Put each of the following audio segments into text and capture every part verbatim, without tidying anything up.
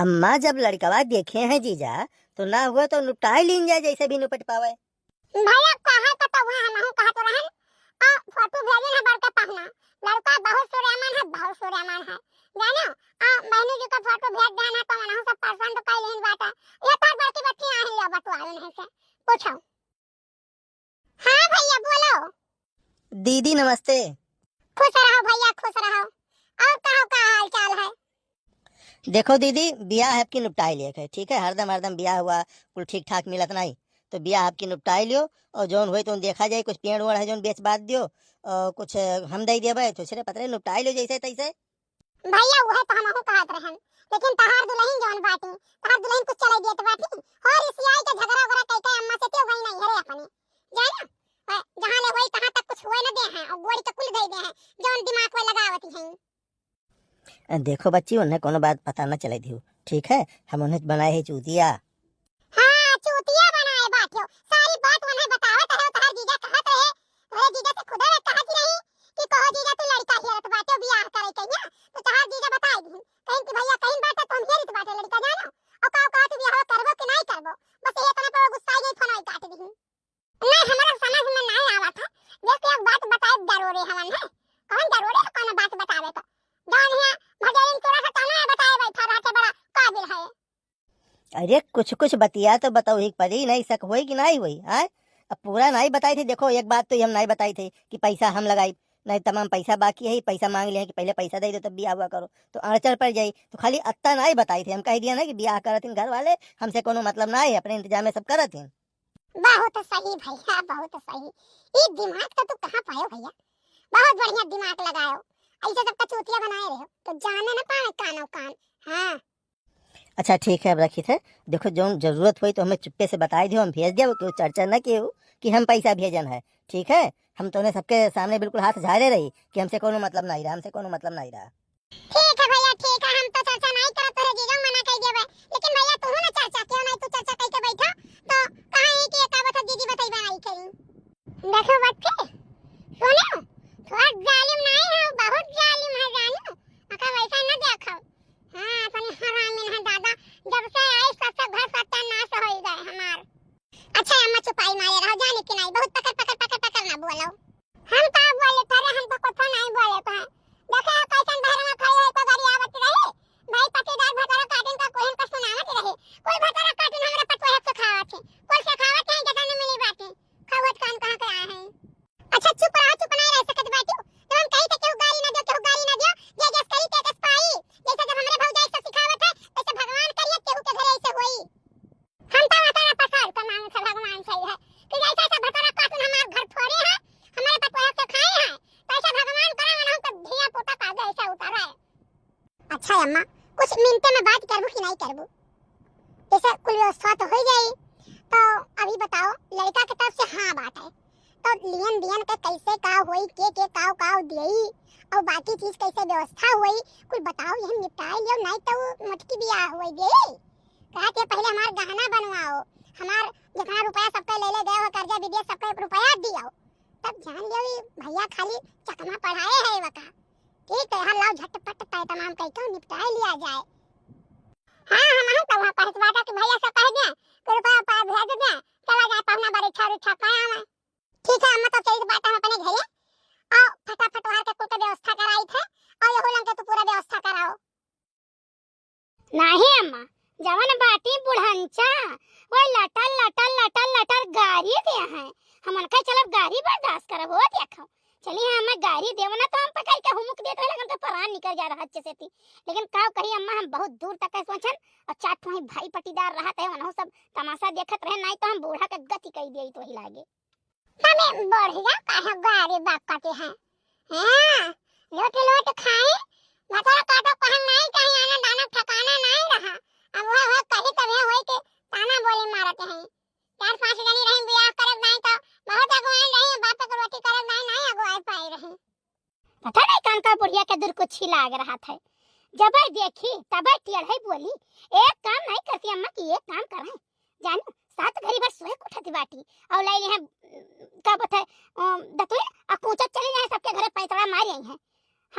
अम्मा, जब लड़कवा देखे हैं जीजा, तो ना हुए तो निपटाई लीन जाए, जैसे भी निपट पावे। भैया, कहा तो, तो वहाँ हमहू कहत रहन, आ फोटो भेजन है बड़का पहना, लड़का बहुत सूर्यमान है, बहुत सूर्यमान है, जानो, आ बहनी जी का फोटो भेज देना, तो मनहू सब पसंद कर लेन बाटा। ये तो बड़की बच्ची आ रही है, बतुआ लेन है से, पूछो। हाँ भैया, बोलो। दीदी, नमस्ते। खुश रहो भैया, खुश रहो। और कहो, का हाल चाल है? देखो दीदी, बियाह आपकी निपटाई लेके है, ठीक है? हरदम, हरदम बियाह हुआ, कुल ठीक ठाक मिलत नहीं, तो बियाह आपकी निपटाई लियो, और जौन होई तो देखा जाए, कुछ पेड़ वेड़ है जौन बेच बाच दियो, और कुछ हम दे देबे, तो सिरे पतरे निपटाई लियो जैसे तैसे। भैया, उहे तो हमहू कहत रहन, लेकिन तहार दुल्हन जौन बाटी, तहार दुल्हन कुछ चले देत बाटी, और रिसियाई के झगड़ा वगड़ा कई के अम्मा से क्यों गई नहीं हरे अपने, जाए ना, अ, जहाँ ले होई तहाँ तक कुछ हुए न दे हैं, और गोड़ी के कुल गई दे हैं, जौन दिमाग में लगावती हैं। अ, देखो बच्ची, उन्हें कोनो बात पता न चले दियो, ठीक है? हम उन्हें बनाए है चूतिया। हाँ, चूतिया बनाए बाटियो। सारी बात उन्हें बतावत रहे, तोहर जीजा कहत रहे, तोहरे जीजा से खुदे वे कहत रही कि कहो जीजा तू लड़का हेरत बाटे बियाह करे के ना, तो तोहर जीजा बताई दी। कहीं कि भैया कहीं बाटे तो हम हेरित बाटे लड़का जानो। और का कहत बियाह करबो कि नहीं करबो? बस ये इतना पर गुस्सा गई, फोन काट दी। नहीं, हमरा समझ में नहीं आवत है। देख, एक बात बताए जरूरी हमन है। कौन जरूरी है, कौन बात बतावे का? जौन हिया भजन तोरा से तना है बताए बैठा रहते, बड़ा काबिल है। अरे, कुछ कुछ बतिया तो बताओ ही परी, नहीं शक होई कि नहीं होई, आय? अब पूरा नहीं बताई थी। देखो, एक बात तो हम नहीं बताई थी कि पैसा हम लगाई, नहीं तमाम पैसा बाकी है, पैसा मांग लिया कि पहले पैसा दे दो तब बियाह हुआ करो, तो अड़चन पड़ जाई। तो खाली अत्ता नहीं बताई थी, हम कह दिया ना कि बियाह करत हिन घर वाले, हमसे कोनो मतलब ना है, अपने इंतजाम में सब करत हिन। बहुत सही भैया, बहुत सही। ई दिमाग तो तू कहाँ पायो भैया, बहुत बढ़िया दिमाग लगायो। ऐसे जब कचूतिया बनाए रहो तो जाने न पाए कानो कान। हाँ। अच्छा ठीक है, अब रखित है। देखो, जौन जरूरत होई तो हमें चुप्पे से बताई दियो, हम भेज देबो, केहू चर्चा न केहू कि हम पैसा भेजन है, ठीक है? हम तो उन्हें सबके सामने बिल्कुल हाथ झारे रही कि हमसे कोनो मतलब नहीं रहा, हमसे कोनो मतलब नहीं रहा। ठीक है भैया, ठीक है, हम तो चर्चा नहीं करत, तोहरे जीजा मना कर देबे, लेकिन भैया तू ना चर्चा, क्यों नहीं तू चर्चा करके बैठा, तो कहाँ है कि एक आवत दीदी बताई बनाई करी। देखो बच्चे, सुनो, थोड़ा जालिम नहीं है, बहुत जालिम है जानू, अगर वैसा न देखो। हाँ, अपनी हरामिन है दादा, जब से आई तब से घर सत्यानाश हो गए हमार। अच्छा अम्मा, चुपाई मारे रहो, जाने कि नहीं, बहुत पकड़ पकड़ पकड़ पकड़ ना बोलो। हम का बोले थारे, हम तो कुछ नहीं बोले था। देखे हो कैसन बहरवा खड़े हो, तो गाड़ी आवत रही, भाई पट्टीदार भतरा काटिन का कोहिन का सुनावत रही, कोई भतरा काटिन हमरा पटोहे से खावत है, कोई से खावत है, जटा ने मिली बाटे, खावत कान कहाँ के आए हैं। अच्छा चुप रहो, चुप नहीं रह सकत बाटू। जब हम कही थे केहू गाली ना दियो, केहू गाली ना दियो, जे जस करी ते तस पाई। जैसे जब हमरे भौजाई से सिखावत है, वैसे भगवान करिए केहू के घरे ऐसे होई। हम तो वतरा पसार का मांग से भगवान सही है कि जैसे ऐसे भतरा काटून हमार घर फोड़े है, हमारे पतोह के खाए है, तो ऐसे भगवान करे, वरना तो धिया पोता का ऐसे उतारा है। अच्छा अम्मा, कुछ मिनटे में बात करबू कि नहीं करबू? जैसे कुल व्यवस्था तो हो गई, तो अभी बताओ, लड़का के तरफ से हाँ बात है, तो लियन बियन के कैसे का होई, के के काव काव देई, और बाकी चीज कैसे व्यवस्था होई, कुल बताओ, यही निपटाए लियो, नहीं तो वो मटकी बियाह होई दे। कहा के पहले हमार गहना बनवाओ, हमार जितना रुपया सबके ले ले गए हो, कर्जा विदेश सबके रुपया दियो, तब जान लियो ई भैया खाली चकमा पढ़ाए है वका। ठीक है, हाँ, लाओ झटपट तय तमाम कई के निपटाए लिया जाए। हाँ, हम हम तो वहाँ पहुँच बाटा कि भैया से कह दे कि रुपया रुपया भेज दे, चला जाए पहुना बड़ी छौरी छपा आवे। ठीक है अम्मा, तो चलित बाटा हम अपने घरे, आओ फटाफट वहाँ के कुल के व्यवस्था कराई थे, और यहू लंग के तू पूरा व्यवस्था कराओ। नाही अम्मा, जवन बाटी बुढ़ंचा, वो लटर लटर लटर लटर गारी दे हैं। हमन का चलब गारी बर्दाश्त करब, हो देखो। चली हाँ, हमें गारी देव ना तो हम पकड़ के हुमुक देत रहे, लगन तो परान निकल जा रहा अच्छे से थी। लेकिन का कही अम्मा, हम बहुत दूर तक के सोचन और चार ठो ही भाई पटीदार रहत है, उन्हों सब तमाशा देखत रहे, नहीं तो हम बूढ़ा के गति कही दिए तो वही लागे। तबे बढ़िया काहे गारी बाप कटे हैं। हाँ, लोट लोट खाए, भतरा काटो कहन नहीं कहीं आना दाना ठिकाना नहीं रहा। अब वह, वह कही तबे होई के ताना बोले मारत हैं। चार पांच जनी रही बियाह करब नहीं तो बहुत अगुआई रही, बाप के रोटी करब नहीं, नहीं अगुआई पाई रही। पता नहीं कौन का बुढ़िया के दुर्कुच्छी लाग रहा था। जब देखी तब टेढ़े बोली, एक काम नहीं करती अम्मा कि एक काम करें। जानू, सात घड़ी भर सोए के उठत बाटी। और लाई हैं, का बता, अम, दतुए, आ कूचत चली जाए, सबके घरे पैतरा मार आई हैं।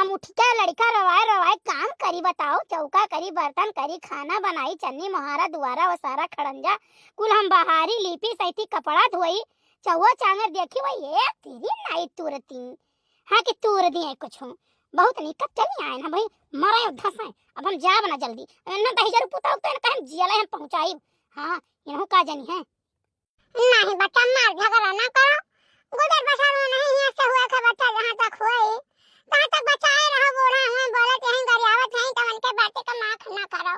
हम उठिके लड़िका रोवाए रोवाए काम करी, बताओ, चौका करी, बर्तन करी, खाना बनाई, चन्नी मोहारा, दुआरा ओसारा, खड़ंजा, कुल हम बहारी, लीपी सैती, कपड़ा धोई, चौवा चांगर देखी, वही ए तेरी नाई तुरती। हाँ कि तूर दिए कुछ हूँ। बहुत नहीं, कब चली आए ना भाई, मरे धसे। अब हम जाब ना जल्दी। ना दहिजर पुताऊ तो इनका हम जियले हम पहुँचाई। हाँ, इनहू का जनी है। नहीं बच्चा, मार झगड़ा ना करो। गुजर बसर में नहीं हियाँ से हुआ था बच्चा, जहाँ तक हुआ ही। जहाँ तक बचाए रहो, बूढ़ा हुए बोलत यहीं गरियावत हैं, तो उनके बातें का माख ना करो।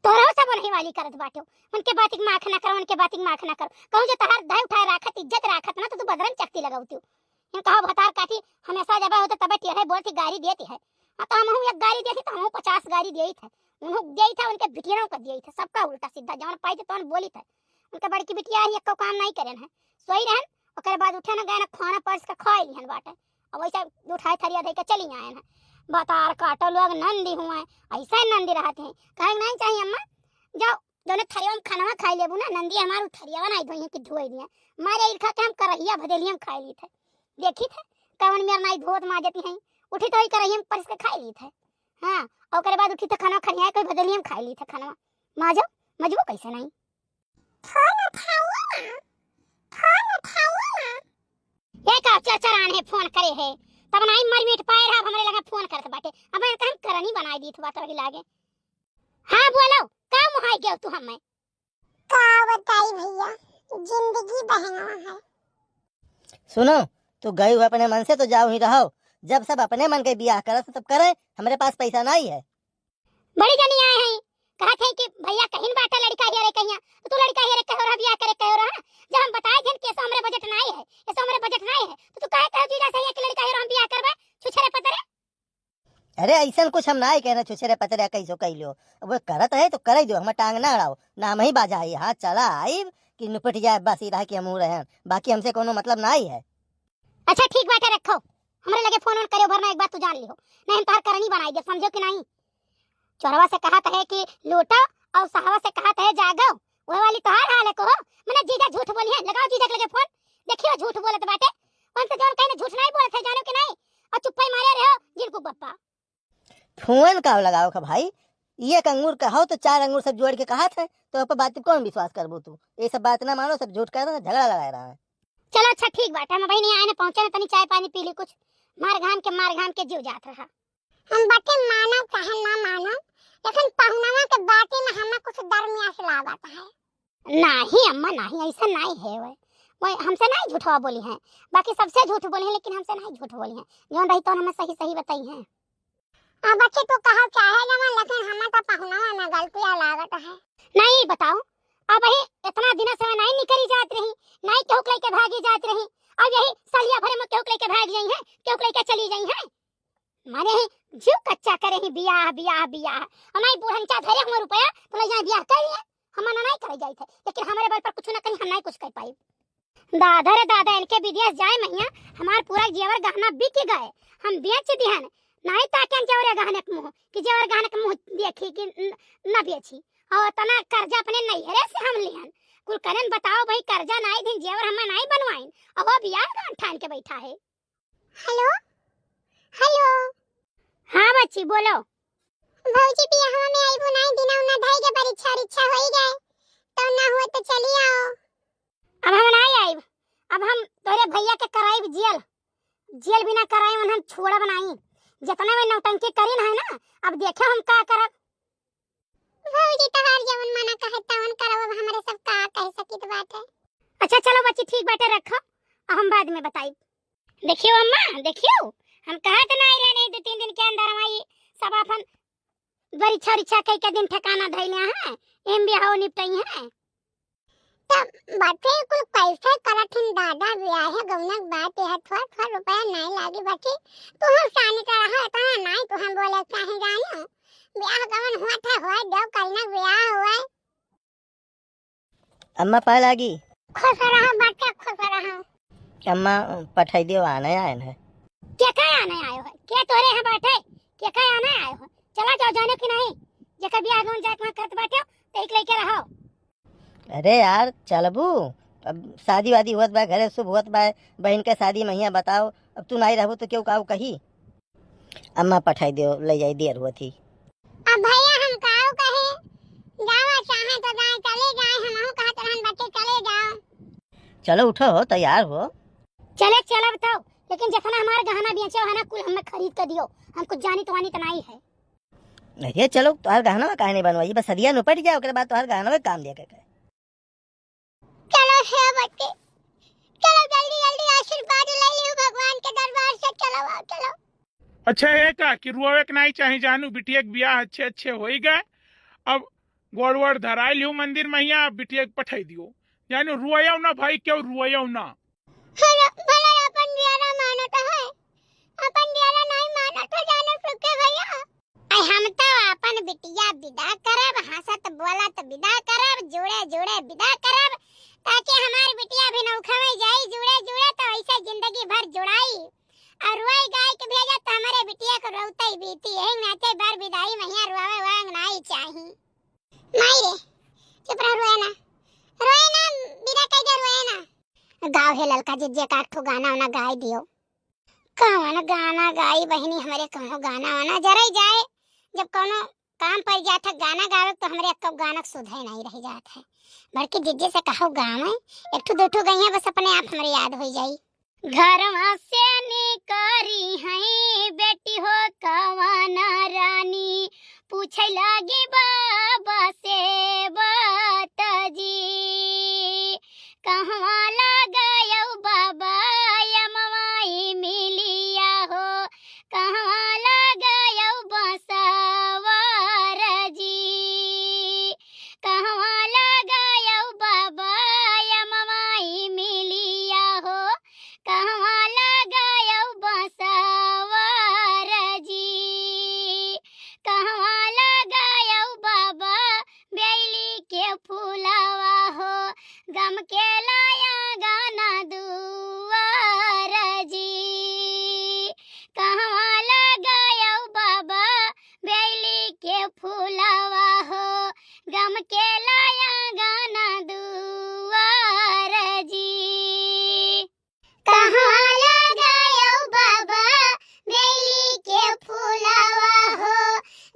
तोहरो सब उन्हीं वाली करत बाटे। उनके बातिक माख ना करो, उनके बातिक माख ना करो। कहूँ जो तहार धय उठाए राखत, इज्जत राखत ना, तो तू बदरन चकती लगावती हो। इन कहा भतार काटी, हमेशा जब होते तबे टेढ़े बोलती, गारी देती है। हाँ, तो हमहू एक गारी देती, तो हमहू पचास गारी देत है। उन्हों देत है, उनके बिटियरों का देत है, सबका उल्टा सीधा, जौन पाई थे, तौन बोली थे। उनके बड़की बिटिया ही एको काम नहीं करेन है, सोई रहन, ओकरे बाद उठे न गए न खाना परस के खाए लिहन बाटे। अब वैसे उठाए थरिया धइ के चली आए हैं। बतार काटो लोग नंदी हुए, ऐसे नंदी रहते हैं। कहे के नहीं चाहिए अम्मा, जाओ, जौने थरिया में खाना खाई लेबू ना, नंदी हमार उ थरिया नहीं धोई है कि धोई दिए। मारे इल खा के हम करहिया भदेलिया में खाई ली थे। देखी थे, कवन मेर नाई धोत माजती हैं। उठी तो ही करहिया में परस के खाई ली थे। हाँ, और ओकरे बाद उठी तो खाना खनिया कोई भदेलिया में खाई ली थे खाना। माजो, मजबू कैसे नहीं? फोन उठाइए ना, फोन उठाइए ना। ये का चरचरान है, फोन करे है, तब नाई मर मिट पाए रहा, अब हमरे लगे फोन करत बाटे। अब इनका हम करनी बनाई दी थी बात रही लागे। हाँ बोलो, का मुहाई गयो तू हमें? का बताई भैया, जिंदगी बहना है। सुनो, तू गई हो अपने मन से तो जाओ ही रहो, जब सब अपने मन के बियाह करत तब करे, हमरे पास पैसा नहीं है। बड़ी जनी आए हैं, कहत है कि भैया कहीं बाटा लड़का हेरे कहिया, तो तू लड़का हेरे कहो रहा, बियाह करे कहो रहा। जब हम बताए थे कि ऐसा हमरे बजट नहीं है, ऐसा हमरे बजट नहीं है, तो तू काहे कहो जीजा से कि लड़का हेरे हम बियाह करबे, छुछरे पतरे। अरे ऐसन कुछ हम ना ही कहना, छुछरे पतरे कैसो कह लियो, अब वो करत है तो करे दो, हम टांग ना अड़ाओ, नाम ही बाजा है, हाँ चला आई कि निपट जाए बस, ही रहा कि हम रहन, बाकी हमसे कोनो मतलब ना ही है। अच्छा ठीक बाटे, रखो, हमरे लगे फोन ओन करियो भरना, एक बात तू जान लिहो, नहीं हम तोहार करनी बनाई दे, समझो कि नहीं? चोरवा से कहत है कि लूटो और साहवा से कहत है जागो, वह वाली तोहार हाल है को। मने जीजा झूठ बोली है, लगाओ जीजा के लगे फोन, देखियो झूठ बोलत बाटे, उनसे जौन कहीं ना झूठ नहीं बोलत है, जानो कि नहीं? और चुप्पा ही मारे रहो जिनको बप्पा। फोन का लगाओ का भाई, ये एक अंगूर कहो तो चार अंगूर सब जोड़ के कहत है, तो अपन बात पे कौन विश्वास करबो तू? ये सब बात ना मानो, सब झूठ कह रहा है, झगड़ा लगा रहा है। चलो अच्छा ठीक बात है, हम भाई नहीं आए ना पहुंचे ना, तनी चाय पानी पी ली कुछ, मार घाम के, मार घाम के जीव जात रहा। हम बातें मानो चाहे ना मानो, लेकिन पहुनवा के बातें में हमें कुछ दरमियास लागत है। नहीं अम्मा, नहीं, ऐसा नहीं है। वह, वह हमसे नहीं झूठवा बोली हैं, बाकी सबसे झूठ बोली हैं, लेकिन हमसे नहीं झूठ बोली हैं। जौन रही तो हमें सही सही बताई हैं। अब बच्चे तू कहो चाहे जमा, लेकिन हमें तो पहुनवा में गलतियाँ लागत है। नहीं बताओ, अब ही इतना दिन से वह नहीं निकली जात रही, नहीं केहू के लेके भागी जात रही, अब यही सलिया भरे में केहू के लेके भाग जाई हैं, केहू के लेके चली जाई हैं। माने ही जीव कच्चा करे ही बियाह, बियाह, बियाह। हमारी बुढ़नचा धरे हुए रुपया, तो ले जाए बियाह कर लिए। हम मना नहीं करे जाई थे, लेकिन हमारे बल पर कुछ ना कहीं हम नहीं कुछ कर पाई। दादा रे दादा, इनके विदेश जाए महिया, हमार पूरा जेवर गहना बिक गए, हम बेच दिहन। नहीं ताकन जेवर गहने के मुँह, कि जेवर गहने के मुँह देखी कि न, न बेची। और इतना कर्जा अपने नैहरे से हम लिहन। कुल करें बताओ भाई, कर्जा नहीं दिन जेवर हमें नहीं बनवाइन, और वो बियाह गान ठान के बैठा है। हेलो, हेलो। हाँ बच्ची, बोलो। भौजी, बियाहवा में आइबू नाई, दिना उना धई के परीक्षा उरीक्षा होई गए, तो ना हुए तो चली आओ। अब हम नाई आइब, अब हम तोरे भैया के कराइब जेल, जेल बिना कराए हम छोड़ब नाई। जितना में नौटंकी करीन है ना, अब देखो हम का करब। भौजी, तोहार जवन मना कहे तवन करब, अब हमरे सब का कह सकित बाटे। अच्छा चलो बच्ची, ठीक बाटे, रखो, हम बाद में बताई। देखियो अम्मा, देखियो, हम कहत नाई रहे नहीं, दो तीन दिन के अंदर हमारी सब अपन बरीछा उरीछा कई के दिन ठिकाना धइले हैं, एम बियाह निपटई हैं। तब बाटे कुल कैसे करत हन दादा, बियाह गौना के बात है, थोड़ा थोड़ा रुपया नहीं लागी बच्ची, तू हम सानी तो रहा, इतना नहीं तू हम बोले चाहे जानो। ब्याह कवन हुआ था, हुआ दो कन्या ब्याह हुआ। अम्मा पाए लागी। खुश रहो बच्चा, खुश रहो। अम्मा पठाई दियो, आने आए हैं। के का आने आयो है? के तोरे यहाँ बैठे? के का आने आयो है? चला जाओ, जानो कि नहीं? जेकर ब्याह गवन जाए के वहाँ करत बाटे, तो एक लेके रहो। अरे यार, चलबू? अब शादी वादी होत बा, घरे शुभ होत बा, बहन के शादी में हियाँ बताओ, अब तू नहीं रहबू तो केहू काऊ कही? अम्मा पठाई दियो, ले जाई, देर होत ही। अब भैया हम काऊ कहे, जावा चाहे तो जाए, चले जाए, हमहू कहत रहन बच्चे चले जाओ। चलो उठो हो, तैयार हो। चले चलब तो, लेकिन जितना हमार गहना बेचे हो ना, कुल हमें खरीद के दियो, हम कुछ जानित वानित नाई है। अरे चलो, तोहार गहना काहे नहीं बनवाई, बस सदिया निपट जाए, ओकरे बाद तोहार गहना में काम दिया के। चलो हे बच्चे, चलो जल्दी जल्दी आशीर्वाद ले लियो भगवान के दरबार से, चलो आओ, चलो। अच्छा, ये का कि रुआवे के नाई चाही जानू, बिटिया के बियाह अच्छे अच्छे होई गए, अब गोड़ वोड़ धराई लियो मंदिर में हिया, अब बिटिया के पठाई दियो जानू, रुआयो ना भाई, क्यों रुआयो ना। अरे भला अपन जियारा मानत है, अपन जियारा नाई मानत है जानू सुखे भैया। आई हम तो अपन बिटिया विदा करब, हंसत बोलत विदा करब, जुड़े जुड़े विदा करब, ताकि हमार बिटिया भी नौखा में जाई जुड़े जुड़े, तो ऐसे जिंदगी भर जुड़ाई। और रोई गाय के भेजा तो हमारे बिटिया को रोते बीती, यही नाते भर विदाई मैया रोवे वांग नाई चाही। माई रे, चुप रह, रोए ना, रोए ना, विदा कह दे, रोए ना। गाओ हे ललका जिज्जे का एक ठो गाना वाना गाय दियो। कौन गाना गाई बहिनी, हमरे कौनो गाना वाना जरई जाए। जब कौनो काम पड़ जात है गाना गावे, तो हमरे एक गाना के सुधे नहीं रह जात है। बड़की जिज्जी से कहो गावे, एक ठो दो ठो गइया बस अपने आप हमरे याद हो जाई। घरवा से निकारी है बेटी हो कवाना रानी, पूछे लागी बाबा से बात जी। कहवा लगायौ बाबा यमवाई मिलिया हो, कहवा लगायौ बसवार जी, कहवा लगायौ बाबा यमवाई मिलिया हो, कहवा लगायौ बसवार जी, कहवा लगायौ बाबा बेली के फूलवा हो, गम के लाया गाना दुआर जी। कहवा लगायौ बाबा बेली के फूलवा हो, गम के लाया गाना दुआर जी। कहाँ लगायौ बाबा बेली के फूलवा हो,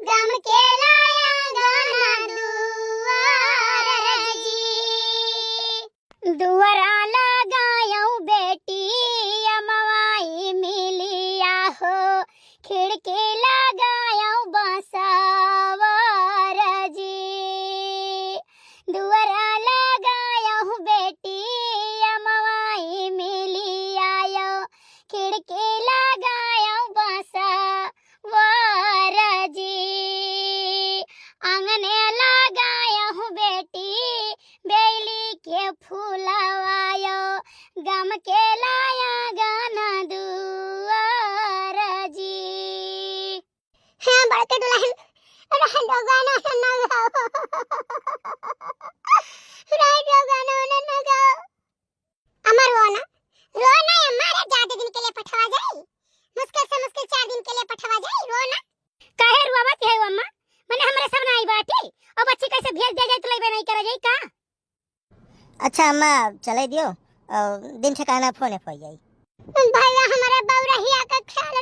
गम के लाया गाना दुआर जी। दुआरा लगायौ बेटी अमवाई मिलिया हो, खिड़की लगायौ बसवार जी। दुआरा लगायौ बेटी अमवाई मिलिया यो, खिड़की लगायौ बसवार जी। आंगने लगायौ बेटी बेली के फूलवा यो, गम के लाया गाना दुआर जी। हाँ, बड़के दुल्हन, रह दो गाना ना गाओ। रह दो गाना ना गाओ। अम्मा रो ना, रो ना अम्मा, अरे ज्यादा दिन के लिए पठवा जाई, मुश्किल से मुश्किल चार दिन के लिए पठवा जाई, रो ना। काहे रुआवत है अम्मा? मने हमरे सब ना आई बाटी, और बच्ची कैसे भेज दे जाए तो लेबे नहीं करे जाई का? अच्छा अम्मा, चले दियो, और दिन ठिकाना फोन पे जाई। भैया हमारे बउरहिया का ख्याल